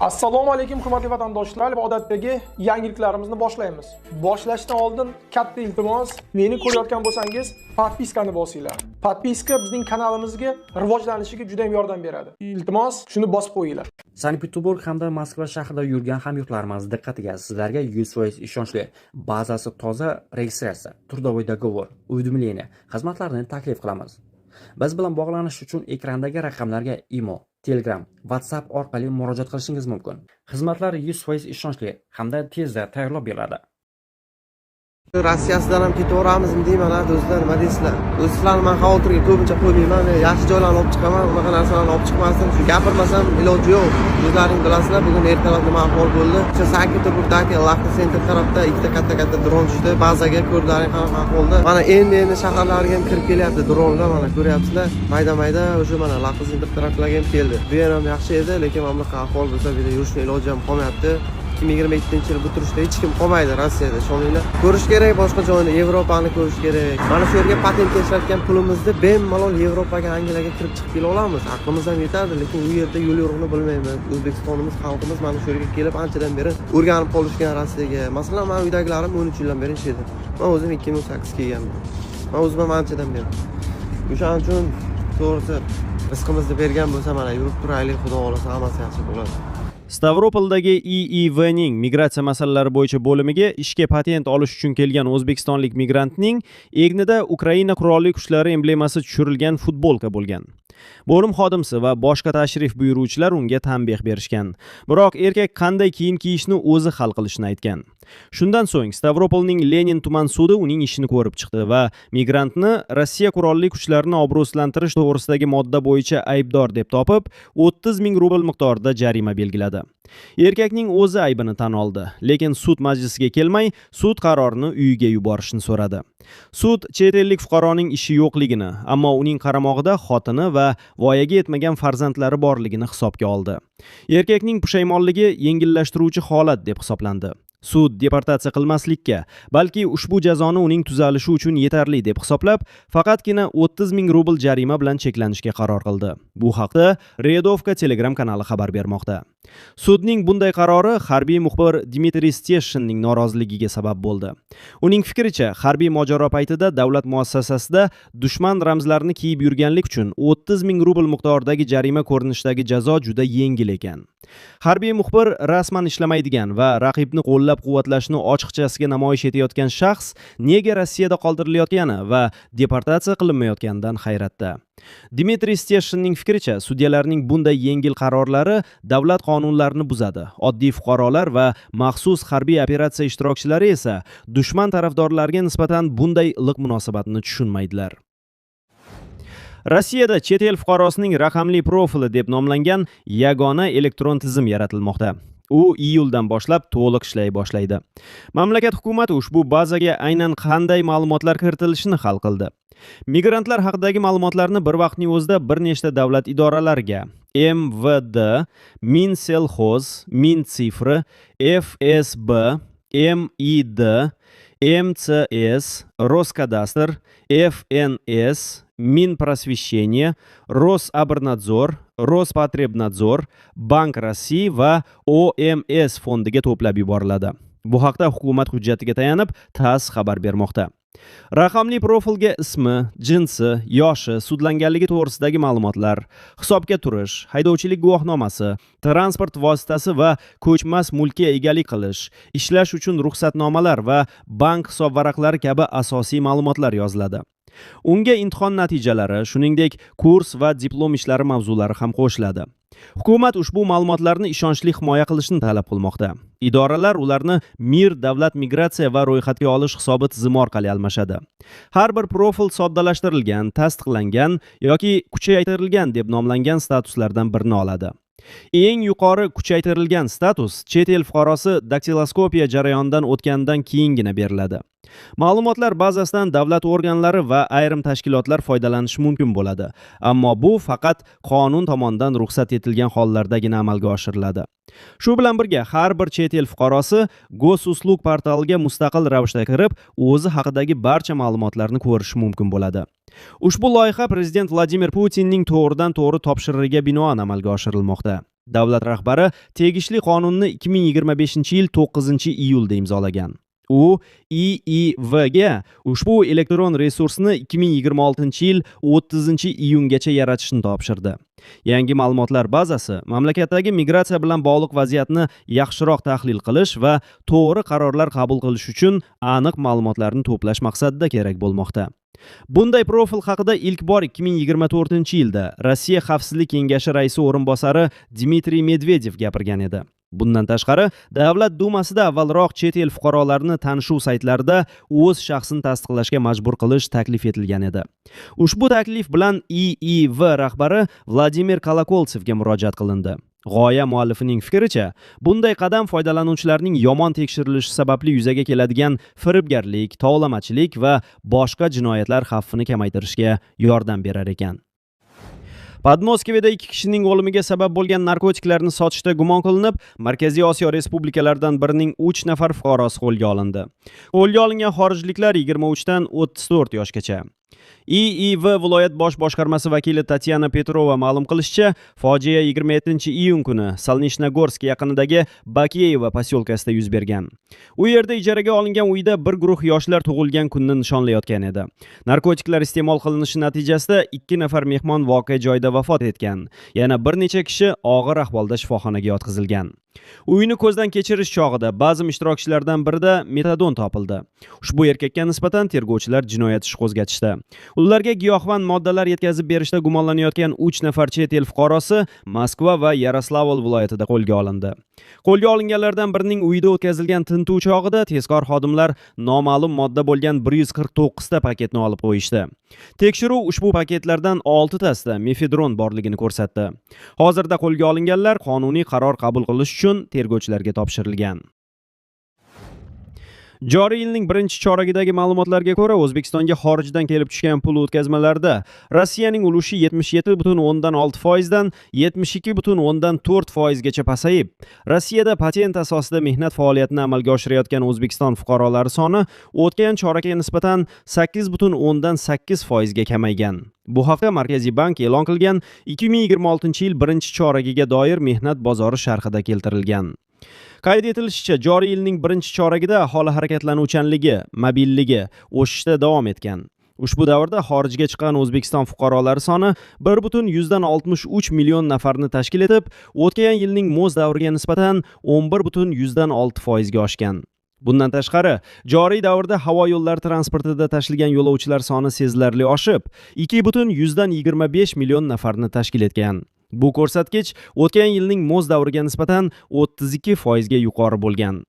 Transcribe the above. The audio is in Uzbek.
Assalomu alaykum hurmatli vatandoshlar, va odatdagi yangiliklarimizni boshlaymiz. Boshlashdan oldin katta iltimos, meni ko'rayotgan bo'lsangiz, подписка ni bosinglar. Подписка bizning kanalimizga rivojlanishiga juda ham yordam beradi. Iltimos, shuni bosib qo'yinglar. Sankt-Peterburg hamda Moskva shahrida yurgan hamyurtlarimiz diqqatiga, sizlarga 100% ishonchli, bazasi toza registratsiya, трудовой договор, уведомление xizmatlarini taklif qilamiz. Biz bilan bog'lanish uchun ekrandagi raqamlarga Imo, Telegram, WhatsApp orqali murojaat qilishingiz mumkin. Xizmatlar 100% ishonchli hamda tezda tayyorlab beriladi. Rossiyasidan ham ketaveramizmi deyman, ha, do'stlar, nima deysizlar? Do'stlarni man xavotirga ko'pincha qo'ymayman, men yaxshi joylarni olib chiqaman, unaqa narsalarni olib chiqmasdan, shu gapirmasam iloji yo'q. O'zlaring bilasizlar, bugun ertalab nima ahvol bo'ldi. O'sha Sankt-Peterburgdagi Laxta Center tarafda ikkita katta-katta dron tushdi. Bazaga ko'rdilaring qanaqa ahvolda. Mana endi-endi shaharlarga ham kirib kelyapti dronlar, mana ko'ryapsizlar. Mayda-mayda o'sha mana Laxta Center taraflarga ham keldi. Bu yer ham yaxshi edi, lekin mana bunaqa ahvol bo'lsa, bu yerda yurishni iloji ham qolmayapti. 2027-yil bu turishda hech kim qolmaydi Rossiyada, ishoninglar. Ko'rish kerak boshqa joyni, Yevropani ko'rish kerak. Mana shu yerga patentga ishlatgan pulimizni bemalol Yevropaga, Angliyaga kirib chiqib kela olamiz. Aqlimiz ham yetadi, lekin u yerda yo'l yo'riqni bilmaymiz. O'zbekistonimiz, xalqimiz mana shu yerga kelib anchadan beri o'rganib qolishgan Rossiyaga. Masalan, men uydagilarim 13 yildan beri ishlaydi. Men o'zim 2018 kelganman. Men o'zim ham anchadan beri. O'shaning uchun to'g'risi rizqimizni bergan bo'lsa, mana yurib turaylik, Xudo xohlasa hammasi yaxshi bo'ladi. Stavropoldagi IIVning migratsiya masalalari bo'yicha bo'limiga ishga patent olish uchun kelgan o'zbekistonlik migrantning egnida Ukraina qurolli kuchlari emblemasi tushirilgan futbolka bo'lgan. Bo'lim xodimsi va boshqa tashrif buyuruvchilar unga tanbeh berishgan. Biroq erkak qanday kiyim kiyishni o'zi hal qilishini aytgan. Shundan so'ng Stavropolning Lenin tuman sudi uning ishini ko'rib chiqdi va migrantni Rossiya qurolli kuchlarini obro'sizlantirish to'g'risidagi modda bo'yicha aybdor deb topib, 30 ming rubl miqdorida jarima belgiladi. Erkakning o'zi aybini tan oldi, lekin sud majlisiga kelmay, sud qarorini uyiga yuborishni so'radi. Sud chet ellik fuqaroning ishi yo'qligini, ammo uning qaramog'ida xotini va voyaga yetmagan farzandlari borligini hisobga oldi. Erkakning pushaymonligi yengillashtiruvchi holat deb hisoblandi. Sud deportatsiya qilmaslikka, balki ushbu jazoni uning tuzalishi uchun yetarli deb hisoblab, faqatgina 30 ming rubl jarima bilan cheklanishga qaror qildi. Bu haqda Redovka Telegram kanali xabar bermoqda. Sudning bunday qarori harbiy muxbir Dmitriy Steshinning noroziligiga sabab bo'ldi. Uning fikricha, harbiy mojaro paytida davlat muassasasida dushman ramzlarini kiyib yurganlik uchun 30 ming rubl miqdoridagi jarima ko'rinishidagi jazo juda yengil ekan. Harbiy muxbir rasman ishlamaydigan va raqibni qo'llab-quvvatlashni ochiqchasiga namoyish etayotgan shaxs nega Rossiyada qoldirilayotgani va deportatsiya qilinmayotganidan hayratda. Dmitriy Steshinning fikricha, sudyalarning bunday yengil qarorlari davlat qonunlarini buzadi. Oddiy fuqarolar va maxsus harbiy operatsiya ishtirokchilari esa dushman tarafdorlariga nisbatan bunday iliq munosabatni tushunmaydilar. Rossiyada chet el fuqarosining raqamli profili deb nomlangan yagona elektron tizim yaratilmoqda. U iyuldan boshlab to'liq ishlay boshlaydi. Mamlakat hukumati ushbu bazaga aynan qanday ma'lumotlar kiritilishini hal qildi. Migrantlar haqidagi ma'lumotlarni bir vaqtning o'zida bir nechta davlat idoralariga MVD, Минсельхоз, Минцифры, FSB, MID, МЧС, Роскадастр, ФНС, Минпросвещение, Рособрнадзор, Роспотребнадзор, Банк России va OMS fondiga to'plab yuboriladi. Bu haqda hukumat hujjatiga tayanib TASS xabar bermoqda. Raqamli profilga ismi, jinsi, yoshi, sudlanganligi to'g'risidagi ma'lumotlar, hisobga turish, haydovchilik guvohnomasi, transport vositasi va ko'chmas mulkka egalik qilish, ishlash uchun ruxsatnomalar va bank hisobvaraqlari kabi asosiy ma'lumotlar yoziladi. Unga imtihon natijalari, shuningdek, kurs va diplom ishlari mavzulari ham qo'shiladi. Hukumat ushbu ma'lumotlarni ishonchli himoya qilishni talab qilmoqda. Idoralar ularni MIR davlat migratsiya va ro'yxatga olish hisobi tizimi orqali almashadi. Har bir profil soddalashtirilgan, tasdiqlangan yoki kuchaytirilgan deb nomlangan statuslardan birini oladi. Eng yuqori kuchaytirilgan status chet el fuqarosi daktiloskopiya jarayonidan o'tganidan keyingina beriladi. Ma'lumotlar bazasidan davlat organlari va ayrim tashkilotlar foydalanishi mumkin bo'ladi. Ammo bu faqat qonun tomonidan ruxsat etilgan hollardagina amalga oshiriladi. Shu bilan birga har bir chet el fuqarosi Госуслуг portaliga mustaqil ravishda kirib, o'zi haqidagi barcha ma'lumotlarni ko'rishi mumkin bo'ladi. Ushbu loyiha prezident Vladimir Putinning to'g'ridan to'g'ri topshirig'iga binoan amalga oshirilmoqda. Davlat rahbari tegishli qonunni 2025-yil 9-iyulda imzolagan. U IIV ga ushbu elektron resursni 2026-yil 30-iyungacha yaratishni topshirdi. Yangi ma'lumotlar bazasi mamlakatdagi migratsiya bilan bog'liq vaziyatni yaxshiroq tahlil qilish va to'g'ri qarorlar qabul qilish uchun aniq ma'lumotlarni to'plash maqsadida kerak bo'lmoqda. Bunday profil haqida ilk bor 2024-yilda Rossiya Xavfsizlik kengashi raisi o'rinbosari Dmitriy Medvedev gapirgan edi. Bundan tashqari, Davlat Dumasida avvalroq chet el fuqarolarini tanishuv saytlarida o'z shaxsini tasdiqlashga majbur qilish taklif etilgan edi. Ushbu taklif bilan IIV rahbari Vladimir Kolokoltsevga murojaat qilindi. G'oya muallifining fikricha, bunday qadam foydalanuvchilarning yomon tekshirilishi sababli yuzaga keladigan firibgarlik, tovlamachilik va boshqa jinoyatlar xavfini kamaytirishga yordam berar ekan. Podmoskvada 2 kishining o'limiga sabab bo'lgan narkotiklarni sotishda gumon qilinib, Markaziy Osiyo respublikalaridan birining 3 nafar fuqarosi qo'lga olindi. Qo'lga olingan xorijliklar 23 dan 34 yoshgacha. IIV viloyat bosh boshqarmasi vakili Tatyana Petrova ma'lum qilishicha, fojia 27-iyun kuni Solnechnogorsk yaqinidagi Bakiyeva posyolkasida yuz bergan. U yerda ijaraga olingan uyda bir guruh yoshlar tug'ilgan kunni nishonlayotgan edi. Narkotiklar iste'mol qilinishi natijasida 2 nafar mehmon voqea joyida vafot etgan. Yana bir necha kishi og'ir ahvolda shifoxonaga yotqizilgan. Uyni ko'zdan kechirish chog'ida ba'zi ishtirokchilardan birida metadon topildi. Ushbu erkakka nisbatan tergovchilar jinoyat ishi qo'zg'atishdi. Ularga giyohvand moddalar yetkazib berishda gumonlanayotgan 3 nafar chet el fuqarosi Moskva va Yaroslavl viloyatida qo'lga olindi. Qo'lga olinganlardan birining uyida o'tkazilgan tintuv chog'ida tezkor xodimlar noma'lum modda bo'lgan 149 ta paketni olib qo'yishdi. Tekshiruv ushbu paketlardan 6 tasida mefedron borligini ko'rsatdi. Hozirda qo'lga olinganlar qonuniy qaror qabul qilish uchun tergovchilarga topshirilgan. Joriy yilning birinchi choragidagi ma'lumotlarga ko'ra, O'zbekistonga xorijdan kelib tushgan pul o'tkazmalarida Rossiyaning ulushi 77,6% dan 72,4% gacha pasayib, Rossiyada patent asosida mehnat faoliyatini amalga oshirayotgan O'zbekiston fuqarolari soni o'tgan chorakka nisbatan 8,8% ga kamaygan. Bu haqda Markaziy bank e'lon qilgan 2026-yil birinchi choragiga doir mehnat bozori sharhida keltirilgan. Qayd etilishicha, joriy yilning birinchi choragida aholi harakatlanuvchanligi, mobilligi o'sishda davom etgan. Ushbu davrda xorijga chiqqan O'zbekiston fuqarolari soni 1,63 million nafarni tashkil etib, o'tgan yilning mo'z davriga nisbatan 11,6% ga oshgan. Bundan tashqari, joriy davrda havo yo'llari transportida tashilgan yo'lovchilar soni sezilarli oshib, 2,25 million nafarni tashkil etgan. Bu ko'rsatkich o'tgan yilning mo'z davriga nisbatan 32% ga yuqori bo'lgan.